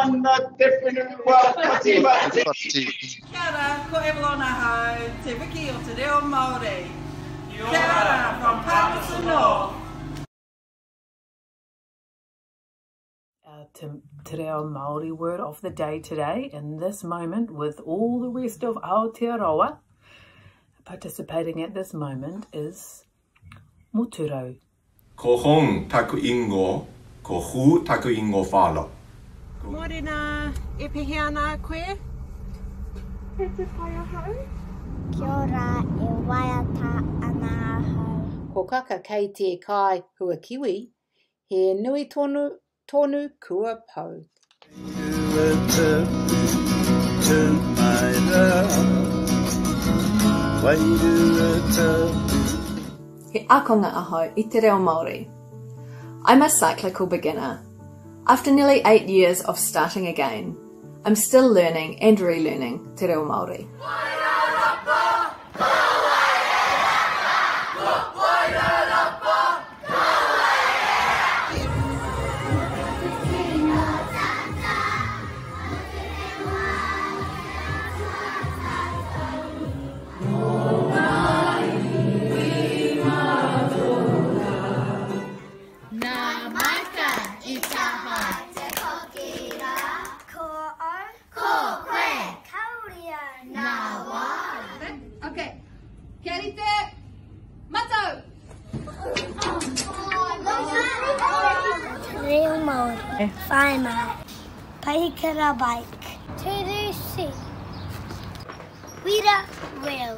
ana te whenua whatiwhati. Kia ora, ko Avalon ahau, te wiki o te reo Māori. Kia ora from Palmerston North. Our te, te reo Māori word of the day today in this moment with all the rest of Aotearoa participating at this moment is Moturau. Ko Hong taku ingo, ko Hu taku ingo whalo. Morena, e pehea ana koe? Kei te pai ahau. Kia ora, e waiata ana ahau. Ko Kaka kei te kai hua kiwi, he nui tonu tonu kua pau. He ākonga ahau i te reo Māori. I'm a cyclical beginner. After nearly 8 years of starting again, I'm still learning and relearning te reo Māori. Nā Maika i taha. Te hoki rā. Ko au. Ko koe. Kāore au. Nā wai. Ok. Kia rite. Matau! Te reo Māori. Whai mai. Pahikara bike. Turu si. Wira wheel.